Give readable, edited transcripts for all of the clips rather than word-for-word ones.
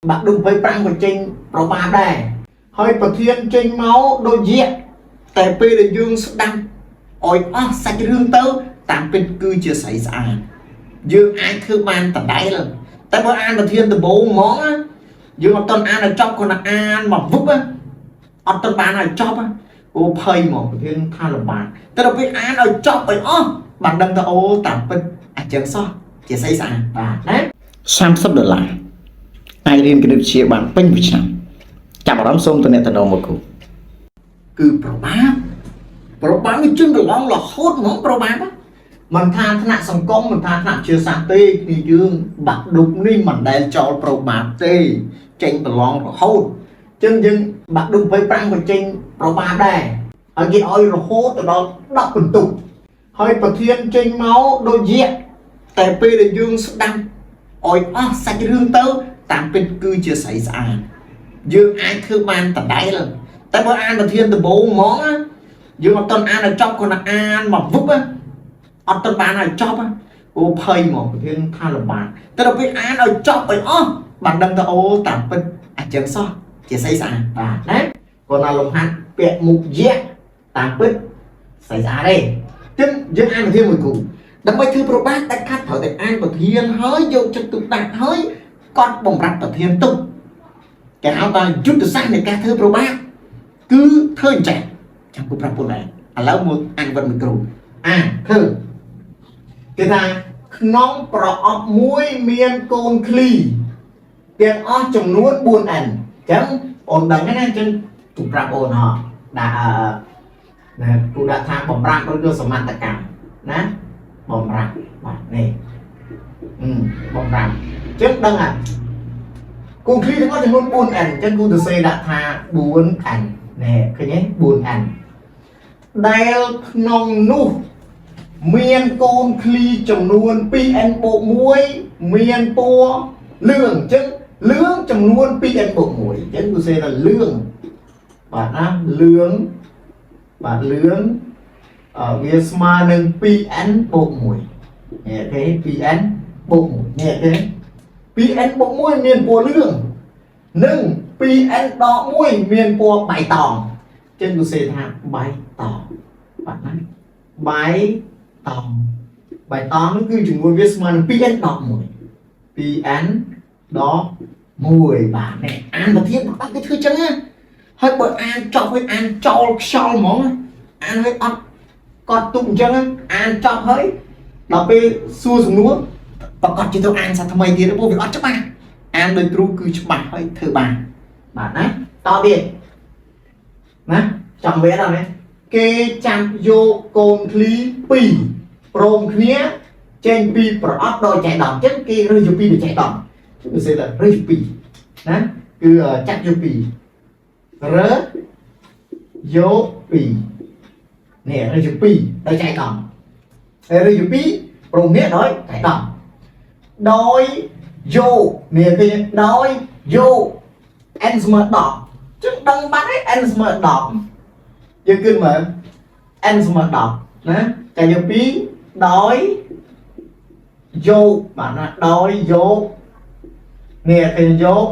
បាក់ឌុប25ក៏ចេញប្របាបដែរហើយប្រធានចេញមកដូចយៈតែពេលដែលយើងស្ដាប់ឲ្យអស់សាច់រឿងទៅតាមពិតគឺជាស្រីស្អាតយើងអាចធ្វើបានដដែលតែបើអានប្រធានដំបូងហ្មងណាយើងអត់ទាន់អានឲ្យចប់គ្រាន់តែអានមកវឹបណាអត់ទាន់បានឲ្យចប់ណាអូភ័យហ្មងប្រធានថាលំបាកតែដល់ពេលអានឲ្យចប់ឲ្យអស់បានដឹងថាអូតាមពិតអញ្ចឹងសោះជាស្អីស្អាតបាទណា 30ដុល្លារអាចរៀនគណិតវិទ្យាបានពេញមួយឆ្នាំចាប់អារម្មណ៍សូមទំនាក់ទំនងមកគ្រូ គឺប្របាបប្របាបនេះជិះប្រឡងរហូតហ្មងប្របាបណាមិនថាថ្នាក់សង្គមមិនថាថ្នាក់វិទ្យាសាស្ត្រទេគ្នាយើងបាក់ឌុបនេះមិនដែលចោលប្របាបទេចេញប្រឡងរហូតអញ្ចឹងយើងបាក់ឌុប25ក៏ចេញប្របាបដែរហើយគេឲ្យរហូតទៅដល់10ពិន្ទុហើយប្រធានចេញមកដូចយៈតែពេលដែលយើងស្ដាប់ឲ្យអស់សាច់រឿងទៅតាមពិតគឺជាស្រីស្អាតយើងអាចធ្វើបានដដែល តែបើអានប្រធានដំបូងហ្មងណាយើងអត់ទាន់អានឲ្យចប់គ្រាន់តែអានមកវឹបណាអត់ទាន់បានឲ្យចប់ណាអូភ័យហ្មងប្រធានថាលំបាកតែដល់ពេលអានឲ្យចប់ឲ្យអស់បានដឹងថាអូតាមពិតអញ្ចឹងសោះជាស្អីស្អាតបាទណាគាត់ថាលំហាត់ពាក់មុខយៈតាមពិតស្អីស្អាតទេចឹងយើងអានប្រធានមួយគូដើម្បីធ្វើប្របាតដាច់ខាត់ត្រូវតែអានប្រធានហើយយកចិត្តទុកដាក់ហើយកត់បំរាប់ប្រធានទុកគេហៅថាយុទ្ធសាស្ត្រនៃការធ្វើប្របាត គឺធ្វើអញ្ចឹងចាំគូប្រាប់ពុនដែរឥឡូវមកអនុវត្តមួយគ្រូអាធ្វើគេថាក្នុងប្រអប់មួយមានកូនឃ្លីទាំងអស់ចំនួន 4n អញ្ចឹងអូនដឹងហើយណាអញ្ចឹងគូប្រាប់អូនហ៎ដាក់អឺណាគូដាក់ថាបំរាប់ឬក៏សមត្ថកម្មណាបំរាប់បាទនេះអឺបំរាប់អញ្ចឹងដឹងហ่ะកូនឃ្លីទាំងអស់ចំនួន 4n អញ្ចឹងគូទៅសេដាក់ថា 4n ណែឃើញទេ 4n ដែលក្នុងនោះមានកូនឃ្លីចំនួន 2n បូក1មានពណ៌លឿងអញ្ចឹងលឿងចំនួន 2n បូក1អញ្ចឹងគូសេថាលឿងបាទណាលឿងបាទលឿងអឺវាស្មើនឹង 2n បូក1នេះគេ 2n បូក1នេះគេ 2n បូក1មានពណ៌លឿងនិង 2n ដក1មានពណ៌បៃតងចឹងគូសេថាបៃតងបាទណាបៃតងបៃតងនោះគឺចំនួនវាស្មើនឹង 2n ដក1 2n ដក1បាទនេះអានប្រធានបាត់គេធ្វើចឹងណាហើយបើអានចប់ហើយអានចោលខ្យល់ហ្មងអានហើយអត់កត់ទុកអញ្ចឹងអានចប់ហើយដល់ពេលសួរសំណួរប្រកាសជាទៅអានសាថ្មីទៀតព្រោះវាអត់ច្បាស់អានដោយគ្រូគឺច្បាស់ហើយធ្វើបានបាទណាតទៀតណាចាំវាដល់នេះគេចាំយកកូនឃ្លី2ព្រមគ្នាចេញពីប្រអប់ដោយចៃដន្យអញ្ចឹងគេរើសយក2ដោយចៃដន្យគឺសេថារើសយក2ណាគឺចាត់យក2រើសយក2នេះរើសយក2ដោយចៃដន្យហើយរើសយក2ព្រមគ្នាដោយចៃដន្យដោយយកនេះឃើញដោយយក n ស្មើ10ចឹងដឹងបាត់ហើយ n ស្មើ10យើងគិតមើល n ស្មើ10ណាចាយក2ដោយយកបាទណាដោយយកនេះឃើញយក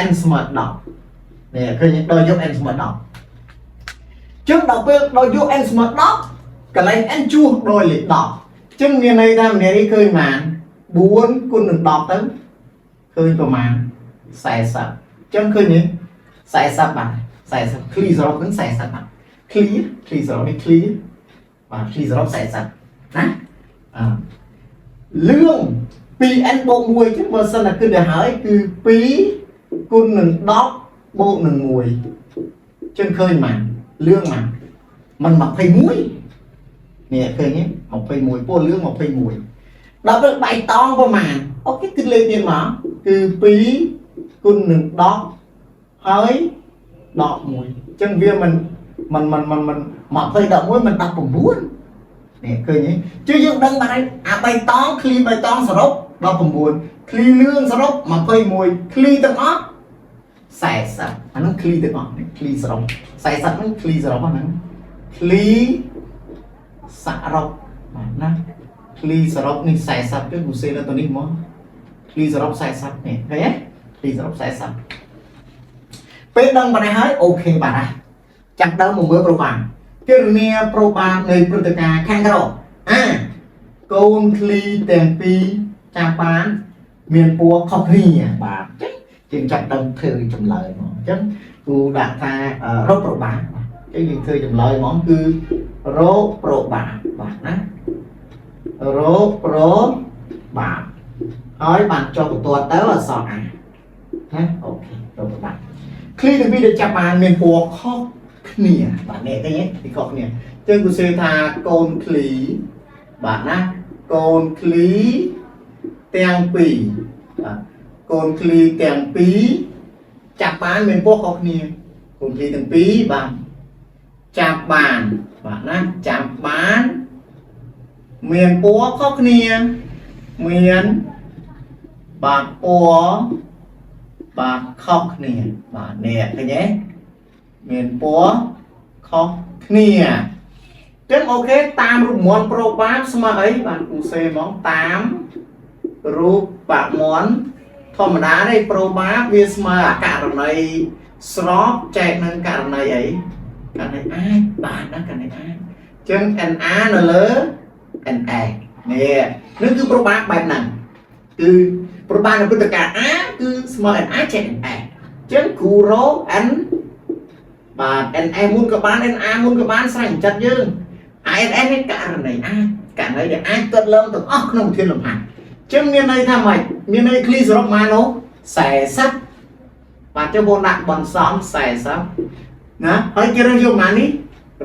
n ស្មើ10នេះឃើញដោយយក n ស្មើ10ចឹងដល់ពេលដោយយក n ស្មើ10កន្លែង n ជួសដោយលេខ10ចឹងមានន័យថាម្នាក់នេះឃើញប៉ុន្មាន4គុណនឹង10ទៅឃើញប្រមាណ40ចឹងឃើញទេ40បាទ40ឃ្លីសរុបហ្នឹង40បាទឃ្លីឃ្លីសរុបនេះឃ្លីបាទឃ្លីសរុប40ណាអឺលឿង 2n បូក1ចឹងបើសិនតែគិតទៅហើយគឺ2គុណនឹង10បូកនឹង1ចឹងឃើញប៉ុន្មានលឿងប៉ុន្មានមិន21នេះឃើញទេ21ពោះលឿង21ដល់ពេលបៃតងប្រមាណ OK គិតលេខទៀតមកគឺ2គុណនឹង10ហើយដក1អញ្ចឹងវាមិនមិនមិនមិនមិន20ដក1មិន19នេះឃើញទេជឿយើងដឹងបាត់ហើយអាបៃតងឃ្លីបៃតងសរុប19ឃ្លីលឿងសរុប21ឃ្លីទាំងអស់40អានោះឃ្លីទាំងអស់នេះឃ្លីសរុប40ហ្នឹងឃ្លីសរុបហ្នឹងឃ្លីសរុបបាទណាឃ្លីសរុបនេះ40ទៅគូសេនៅទៅនេះមកឃ្លីសរុប40នេះឃើញទេ 2សរុប40ពេលដឹងប៉ុណ្ណេះហើយ OK បាទណាចាំដើមមកមើលប្រូបាគណនាប្រូបានៃព្រឹត្តិការណ៍ខាងក្រោមអាកូនឃ្លីទាំងពីរចាំបានមានពណ៌ខុសគ្នាបាទអញ្ចឹងយើងចាប់ដើមធ្វើចម្លើយមកអញ្ចឹងគូដាក់ថារកប្រូបាបាទអញ្ចឹងយើងធ្វើចម្លើយហ្មងគឺរកប្រូបាបាទណារកប្រូបាហើយបានចុះបន្ទាត់ទៅអក្សរអាណា OK រកប្រូបាឃ្លីទាំងពីរដែលចាប់បានមានពណ៌ខុសគ្នាបាទនេះឃើញទេពីខុសគ្នាអញ្ចឹងគូសេថាកូនឃ្លីបាទណាកូនឃ្លីទាំងពីរបាទកូនឃ្លីទាំងពីរចាប់បានមានពណ៌ខុសគ្នាកូនឃ្លីទាំងពីរបាទចាប់បានបាទណាចាប់បានមានពណ៌ខុសគ្នាមានបាទពណ៌បាទខុសគ្នាបាទនេះឃើញទេមានពណ៌ខុសគ្នាចឹង OK តាមរូបមន្តប្រូបាស្មើអីបាទគូសេហ្មងតាមរូបមន្តធម្មតានេះប្រូបាវាស្មើអាករណីស្របចែកនឹងករណីអីករណីអាចបាទណាករណីអាចចឹង NA នៅលើ NA នេះនេះគឺប្រូបាបែបហ្នឹងគឺប្រូបានៅព្រឹត្តិការណ៍ A គឺស្មើ NA ចែក NA ចឹងគ្រូរក N បាទ NS មុនក៏បាន NA មុនក៏បានស្រេចចិត្តយើង INS នេះករណីអាចករណីដែលអាចកើតឡើងទាំងអស់ក្នុងធានលំហាត់ចឹងមានន័យថាម៉េចមានន័យឃ្លីសរុបម៉ាននោះ40បាទចឹងបងដាក់បន្សំ40ណាហើយគេរើសយកម៉ាននេះ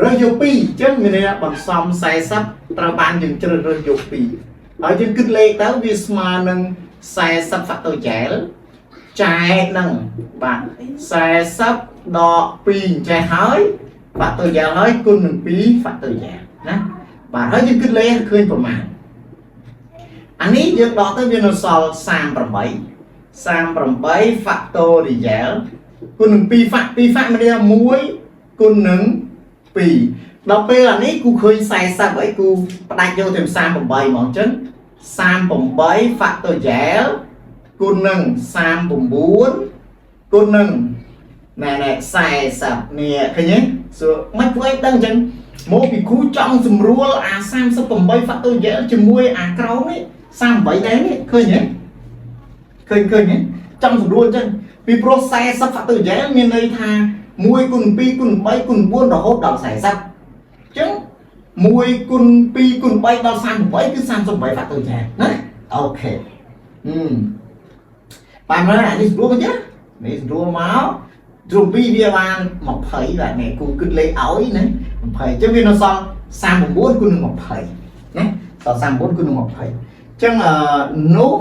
រើសយក2ចឹងមានន័យថាបន្សំ40ត្រូវបានយើងជ្រើសរើសយក2ហើយយើងគិតលេខទៅវាស្មើនឹង40 factorial ចែកនឹងបាទ40ដក2ចេះហើយ factorial ហើយគុណនឹង2 factorial ណាបាទហើយយើងគិតលេខឃើញប្រមាណអានេះយើងដកទៅវានៅសល់38 38 factorial គុណនឹង2 fact 2 fact មានន័យថា1គុណនឹង2ដល់ពេលអានេះគូឃើញ40អីគូផ្ដាច់យកទៅ38ហ្មងអញ្ចឹង38 factorial គុណនឹង39គុណនឹងណែណែ40នេះឃើញទេសួរមិនគួរឲ្យដឹងអញ្ចឹងមកពីគ្រូចង់ស្រួលអា38 factorial ជាមួយអាក្រោមនេះ38ដែរនេះឃើញទេឃើញឃើញទេចង់ស្រួលអញ្ចឹងពីព្រោះ40 factorial មានន័យថា1គុណ2គុណ3គុណ4រហូតដល់40អញ្ចឹង1គុណ2គុណ3ដល់38គឺ38 factorial ណា OK អឺបានមើលអានេះស្រួលមកទៀតនេះស្រួលមកទ្រំ2វាបាន20បាទនេះគូគិតលេខឲ្យណា20អញ្ចឹងវានៅសល់39គុណនឹង20ណាសល់39គុណនឹង20អញ្ចឹងអឺនោះ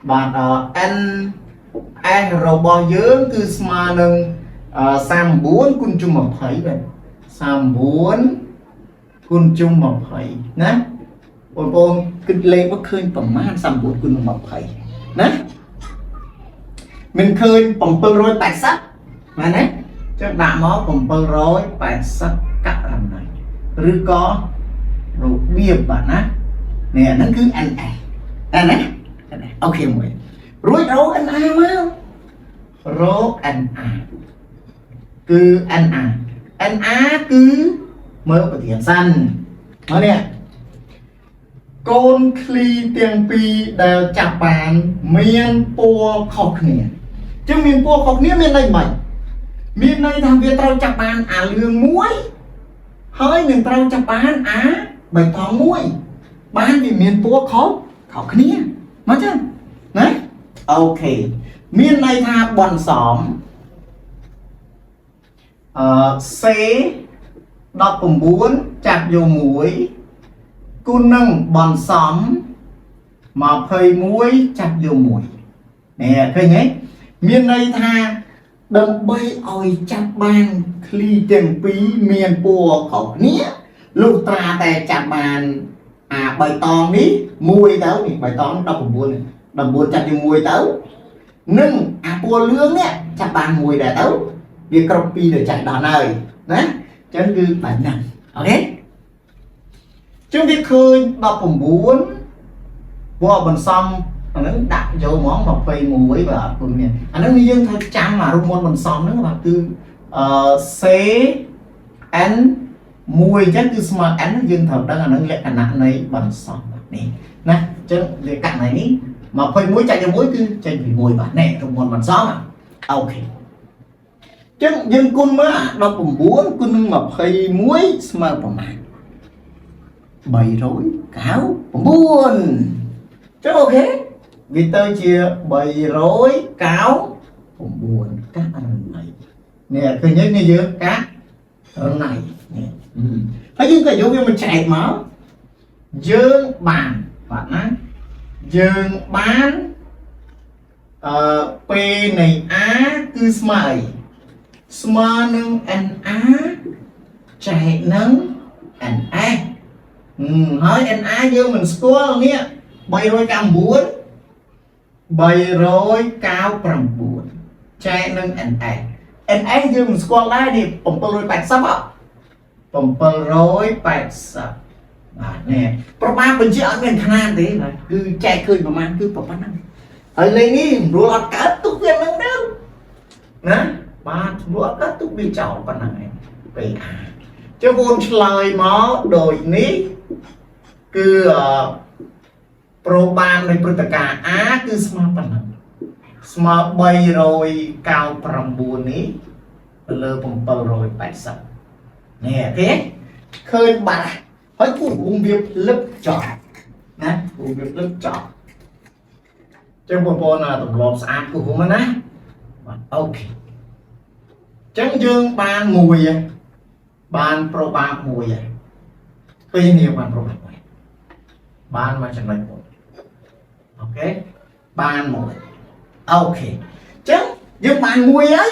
បាទ n s របស់យើងគឺស្មើនឹង39គុណជុំ20បាទ39គុណជុំ20ណាបងប្អូនគិតលេខមកឃើញប្រមាណ39គុណនឹង20ណាមិនឃើញ780មែនទេចឹងដាក់មក780ករណីឬក៏របៀបបាទណានេះអាហ្នឹងគឺ NS តែណា OK មួយរួចរក NA មករក NA គឺ NA NA គឺមើលប្រធានសិនមកនេះកូនឃ្លីទាំងពីរដែលចាប់បានមានពណ៌ខុសគ្នាចឹងមានពណ៌ខុសគ្នាមានន័យម៉េចមានន័យថាវាត្រូវចាប់បានអាលឿងមួយហើយនឹងត្រូវចាប់បានអាបៃតងមួយបានវាមានពណ៌ខុសខុសគ្នាមកចឹងណា OK មានន័យថាបន្សំអឺ C 19ចាប់យក1គុណនឹងបន្សំ21ចាប់យក1នេះឃើញទេមានន័យថាដើម្បីឲ្យចាប់បានឃ្លីទាំងពីរមានពណ៌ខុសគ្នាលុះត្រាតែចាប់បានអាបៃតងនេះមួយទៅនេះបៃតង19នេះ19ចាប់ជាមួយទៅនិងអាពណ៌លឿងនេះចាប់បានមួយដែរទៅវាគ្រប់ពីរទៅចាស់ដល់ហើយណាអញ្ចឹងគឺបែបហ្នឹង OK ចឹងវាឃើញ19ពណ៌បន្សំ អាហ្នឹងដាក់ចូលហ្មង21បាទអរគុណនេះអាហ្នឹងយើងត្រូវចាំអារូបមន្តបន្សំហ្នឹងបាទគឺអឺ C N 1អញ្ចឹងគឺស្មើ N យើងត្រូវដឹងអាហ្នឹងលក្ខណៈនៃបន្សំបាទនេះណាអញ្ចឹងលក្ខណៈនេះ21ចែកជាមួយគឺចេញពី1បាទនេះរូបមន្តបន្សំOK ចឹងយើងគុណមើលអា19គុណនឹង21ស្មើប្រមាណ399ចឹង OK វាទៅជា399ករណីនេះឃើញទេនេះយើងករណីនេះហើយយើងក៏យកវាមកចែកមកយើងបានបាទណាយើងបានអឺ P នៃ A គឺស្មើអីស្មើនឹង NA ចែកនឹង NS ហើយ NA យើងមិនស្គាល់នេះ399 399ចែកនឹង NS NS យើងមិនស្គាល់ដែរនេះ780ហ៎780បាទនេះប្រមាណបញ្ជាអត់មានຂະຫນាតទេបាទគឺចែកឃើញប្រមាណគឺប៉ុណ្ណឹងហើយលេខនេះស្រួលអត់កើតទុកវានឹងទៅណាបាទស្រួលអត់កើតទុកវាចោលប៉ុណ្ណឹងឯង PA ចុះបងឆ្លើយមកដូចនេះគឺអឺប្រូបាននៃព្រឹត្តិការណ៍ A គឺស្មើប៉ុណ្ណឹងស្មើ399នេះលើ780នេះគេឃើញបាត់ហើយគូវងវាភ្លឹបចប់ណាគូវាភ្លឹបចប់ចឹងបងប្អូនណាទម្លាប់ស្អាតគូហុំណាបាទ OK ចឹងយើងបានមួយហើយបានប្រូបាមួយហើយពេលនេះបានប្រូបាមួយបានមកចំណុចមួយ OK បានមួយ OK ចឹងយើងបានមួយហើយ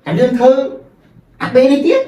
ហើយយើងធ្វើអាពេលនេះទៀត